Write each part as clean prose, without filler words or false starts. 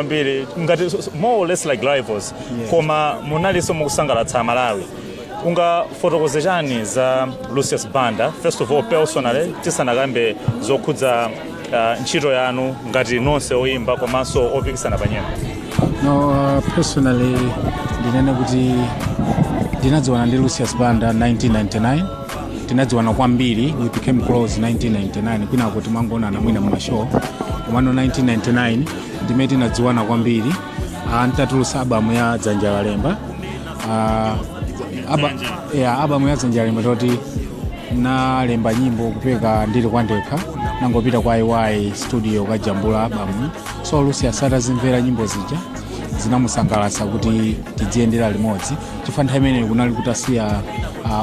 Kwambiri ngati more or less like rivals, koma munalinso mukusangalatsa Malawi. Ungafotokoze chani za Lucius Banda, first of all personally, tisanakambe zokhudza ntchito yanu ngati nonse oyimba komanso opikisana pa nyimbo? No, personally ndinene kuti ndinadziwana ndi Lucius Banda 1999. Tinadziwana kwambiri, we became close 1999. Kwinako timangonana mwina muma show, komano 1999 ndimene tinadziwana kwambiri, ntatulusa album ya Dzanja Lalemba. Yeah, album ya Dzanja Lalemba toti nalemba nyimbo kupeka ndili kwandekha, nangopita kwa IY studio kajambula album. So Lucius atazimvera nyimbo zija, zinamusangalatsa kuti tidziyendera limodzi, chifukwa nthawi imeneyo kunali kutasiya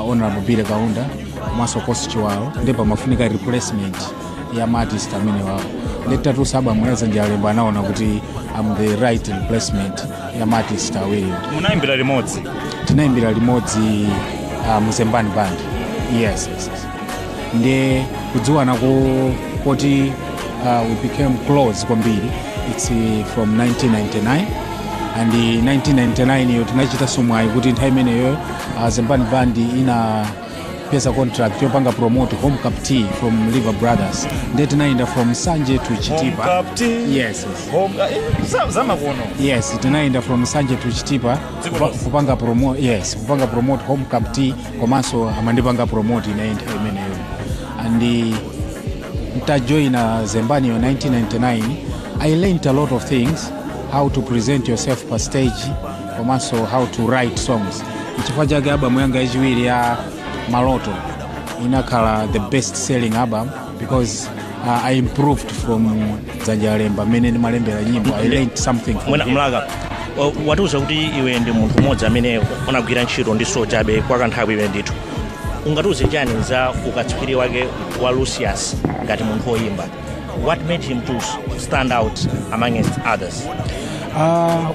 Honorable Billy Kaunda komanso Kosi Chiwalo, ndipo pamafunika replacement ya ma artist amene wawo. Nditatulusa album ya Dzanja Lalemba, anaona kuti I'm the right replacement ya ma artist awiriwo. Munayimbira limodzi? Tinayimbira limodzi mu Zembani Band, yes. Ndiye kudziwana koti we became close kwambiri, it's from 1999. And 1999 iyo tinachitanso mwayi kuti nthawi imeneyo Zembani Band inapeza contract yopanga promote Home Cup Tea from Liver Brothers. Ndiye tinayenda from Sanje to Chitipa. Home Cup Tea. Yes. Home, zamakono. Yes, tinaenda from Sanje to Chitipa. Dziko lonse. Kupanga promote, yes, kupanga promote Home Cup Tea, komanso amandipanga promote ine nthawi imeneyo. And ntajoina Zembaniyo 1999, I learned a lot of things, how to present yourself pa stage komanso how to write songs. Nchifukwa chake album yanga yachiwiri ya Maloto inakhala the best selling album, because I improved from Dzanja Lemba, mmene ndimalembera nyimbo. I learned something from Mwina him. Mlaka, watiuza kuti iwe ndi munthu umodzi amene unagwira ntchito ndi Sojabe kwa kanthawi iwe ndithu. Ungatiuze chani za ukatswiri wake wa Lucius ngati munthu woyimba? What made him to stand out amongst others?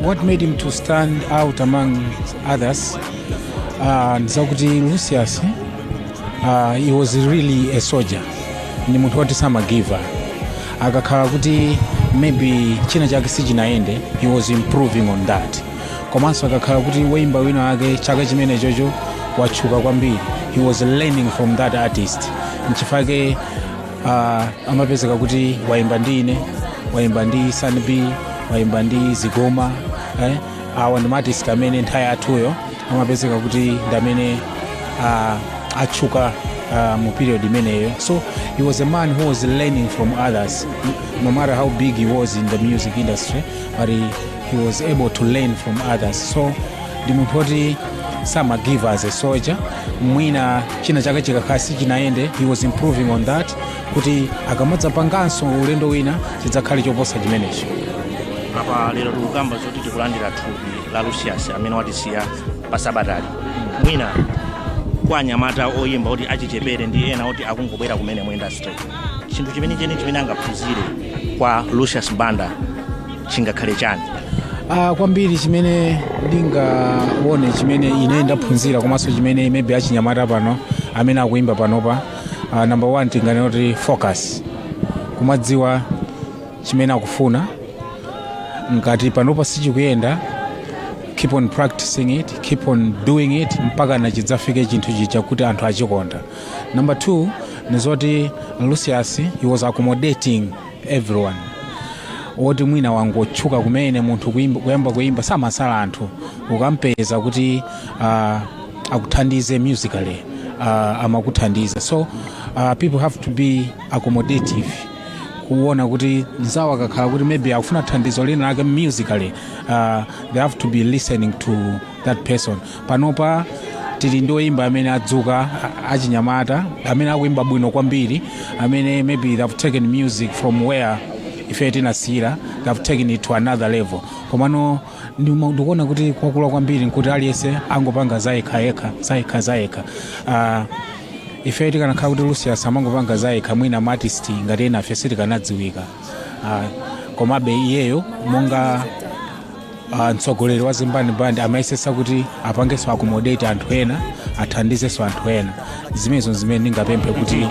What made him to stand out among others, ndizakuti Lucius, he was really a soldier. Ni munthu woti samagiva. Akakhala kuti maybe china chake sichinayende, he was improving on that. Komanso akakhala kuti woimba wina wake chaka chimene chocho watchuka kwambiri, he was learning from that artist. Nchifake amapezeka kuti waimba ndi ine, waimba ndi Sunb, waimba ndi Zigoma, eh? Awa ndi artist amene nthawi yathuyo amapezeka kuti ndi amene atchuka mu period imeneyo. So he was a man who was learning from others, no matter how big he was in the music industry, but he was able to learn from others. So ndi munthu woti samagive as a soldier. Mwina china chake chikakhala sichinayende, he was improving on that kuti akamadzapanganso ulendo wina chidzakhale choposa chimenecho. Apa lero tikukamba zoti tikulandira thupi la Lucius amene watisiya pa sabatali. Mwina kwa anyamata oyimba oti achichepere ndi ena oti akungobwera kumene mu industry, chinthu chimene chene chimene angaphunzire kwa Lucius Banda chingakhale chani? Kwambiri chimene ndingaone, chimene ine ndaphunzira komanso chimene maybe achinyamata pano amene akuimba panopa, number one tinganene kuti focus, kumadziwa chimene akufuna. Ngati panopa sichikuyenda, keep on practicing it, keep on doing it mpaka na chidzafike chinthu chija kuti anthu achikonda. Number two nizoti Lucius, he was accommodating everyone. Woti mwina wangotchuka kumene munthu kuyamba kuimba, samasala anthu. Ukampeza kuti akuthandize musically, amakuthandiza. So people have to be accommodative, kuona kuti nzawo akakhala kuti maybe akufuna thandizo lina lake musically, they have to be listening to that person. Panopa tili ndi oyimba amene adzuka, achinyamata amene akuimba bwino kwambiri, amene maybe they've taken music from where ife tinasiyira, they've taken it to another level. Komano ndikuona kuti kwakula kwambiri nkuti aliyense angopanga zayekhayekha, zayekha zayekha. Ife tikanakhala kuti Lucius amangopanga zayekha, mwina ma artist ngati ena afe sitikanadziwika. Komabe iyeyo monga mtsogoleri wa Zembani Band amayesesa kuti apangenso accommodate anthu ena, athandizenso anthu ena. Zimenezo zimene ndingapemphe, kuti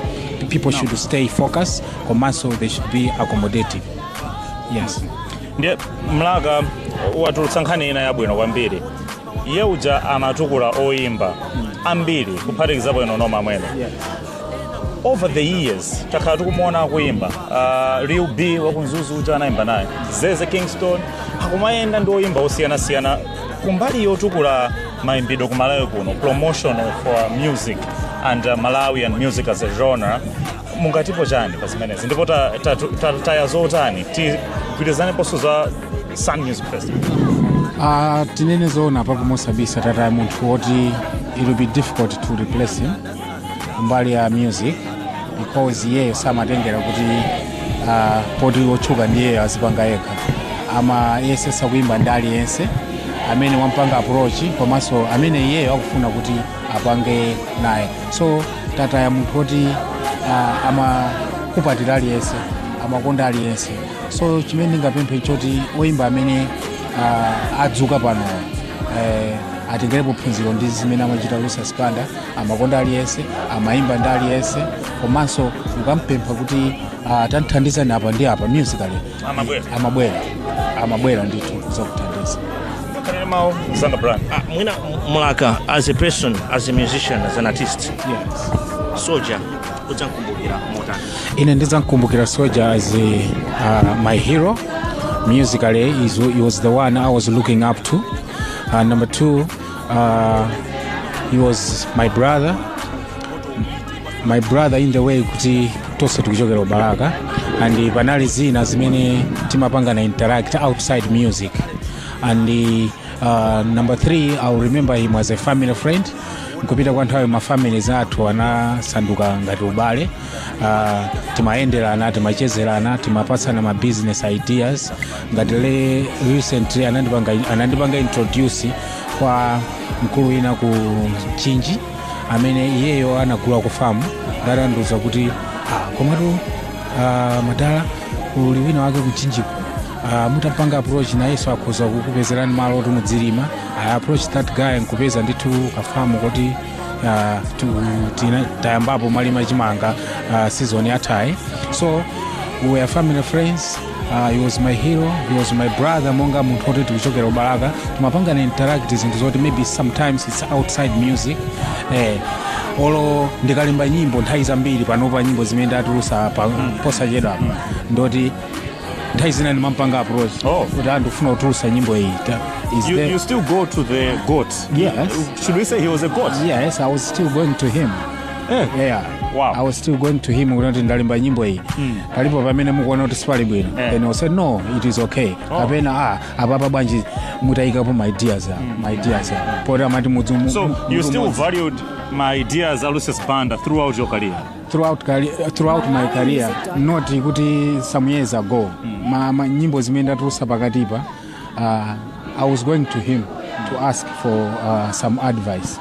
people should stay focused komanso they should be accommodative, yes. Ndiye Mlaka watulutsa nkhani ina yabwino kwambiri. Iye uja amatukula oyimba ambiri, kuphatikizapo ino noma mwene. Over the years takhala tikumuona akuyimba, Real B waku Mzuzu uja anayimba naye, Zeze Kingston, akumayenda ndi oyimba osiyanasiyana. Kumbali yotukula mayimbidwe ku Malawi kuno, promotion of music and Malawian music as a genre, mungatipo chani pa zimenezi? Ndipo taya zotani? Tigwirizaneponso za Sun Music Festival. Tinene zoona papo mosabisa, tataya munthu woti it will be difficult to replace him mbali ya music, because iyeyo samatengera kuti poti wotchuka ndiyeyo azipanga yekha. Amayesesa kuimba ndi aliyense amene wampanga approach, komanso amene iyeyo akufuna kuti apange naye. So tataya munthu woti amakupatira aliyense, amakonda aliyense. So chimene ndingapemphe choti oyimba amene adzuka pano atengerepo phunziro ndi zimene amachita Lucius Banda. Amakonda aliyense, amayimba ndi aliyense, komanso ukampempha kuti tanthandizani apa ndi apa musically, Amabwera. Amabwera, amabwera ndithu kuzakuthandiza. Khalire mawu msanga, Brian. Ah, mwina Mlaka, as a person, as a musician, as an artist, Yes. Soldier udzamkumbukira motani? Ine ndidzamkumbukira Soldier as my hero musically. He was the one I was looking up to. Number two, he was my brother, my brother in the way kuti tonse tikuchokera Balaka, and panali zina zimene timapanga na interact outside music. And number three, I'll remember him as a family friend. Nkupita kwa nthawi, ma families athu anasanduka ngati ubale. Timayenderana, timachezerana, timapatsana ma business ideas. Ngati le recently anandipanga introduce kwa mkulu wina ku Mchinji amene iyeyo anagula ku famu, ndatandiuza kuti, ah, komatu madala kuli wina wake kuMchinjiko, mutapanga approach nayenso akhoza kukupezerani malo oti mudzilima. I approach that guy nkupeza ndithu kafamu kuti tayambapo malima chimanga season yathayi. So we were family friends. He was my hero, he was my brother. Monga munthu oti tikuchokera ubalaka, timapanga na interact zinthu zoti maybe sometimes it's outside music. Olo ndikalemba nyimbo nthawi zambiri panopa, nyimbo zimene ndatulusa posachedwa apa, ndoti nthawi zina ndimampanga approach Oh. kuti andifuna kutulusa nyimbo iyi. Is You still go to the goat? Yes. Should we say he was a goat? Yes, I was still going to him. Yeah. Wow. I was still going to him kuti ndalemba nyimbo iyi, palipo pamene mukuona kuti sipali bwino? Then he said, "No, it is okay." Oh. Kapena, "Ah, apapa bwanji mutayikapo my ideas apa, my ideas apa?" Poti amati mudzi So you still valued my ideas a Lucius Banda throughout your career? Throughout my career, not kuti some years ago. Ma nyimbo zimene ndatulusa pakatipa, I was going to him to ask for some advice.